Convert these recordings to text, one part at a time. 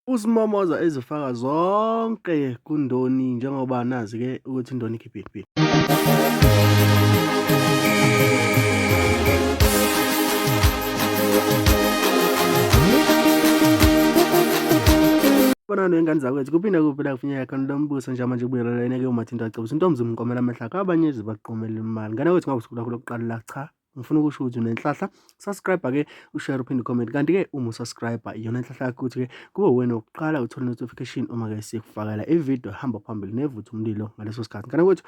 USimomoza ezifaka zonke kuNdoni njengoba nazi-ke ukuthi iNdoni ikhiphile. Bona nengane zakwethu kuphinda kuphi la kufinyeka khona lo mbuso nje manje kubuyelelene ke uMathinto acebisa intombi zimqomela amehlo akhe abanye zibaqomela imali. Ngane kwethu ngabe usuku lwakho lokuqala la cha ngifuna ukusho ukuthi unenhlahla subscribe ke ushare uphinde comment kanti ke uma usubscribe iyona inhlahla yakho ukuthi ke kube wena wokuqala uthole notification uma ke sikufakela ivideo hamba phambili nevutha umlilo ngaleso sikhathi ngane kwethu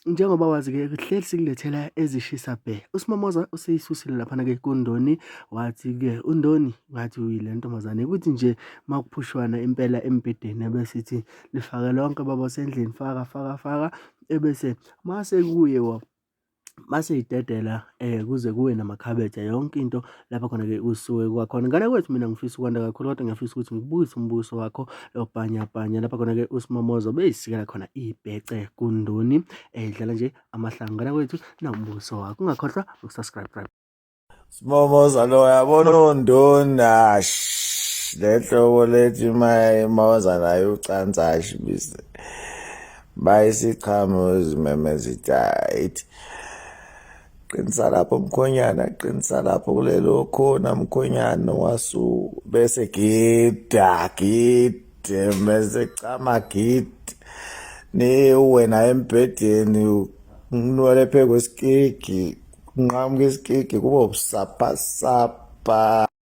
njengoba wazi ke kuhleli sikulethela ezishisa bhe uSimamoza useyisusile laphana ke kuNdoni wathi ke uNdoni ngathi uyile ntombazane ukuthi nje makuphushwana impela embhedeni ebesithi lifake lonke baba sendlini faka faka faka ebese mase kuye mase idedela eh kuze kuwe namakhabethe yonke into lapha khona ke usuke kwakhona ngane kwethu mina ngifisa ukwanda kakhulu kodwa ngiyafisa ukuthi ngibuyise umbuso wakho lobhanyabhanya lapha khona ke usimomozo beyisikela khona ibhece kundoni edlala nje amahlanga ngane kwethu nawumbuso wakho ungakhohlwa ukusubscribe. Simomoza lo yabona ondona le hlobo lethi mawoza naye ucansi ashibise bayisichamo izimemeza ithi ithi qinisa lapho mkhonyana qinisa lapho kulelo khona mkhonyana wasu bese gida gide bese chama gide ni wena embhedeni unwele phezu kwesikigi kunqamuka isikigi kube ubusapasapa.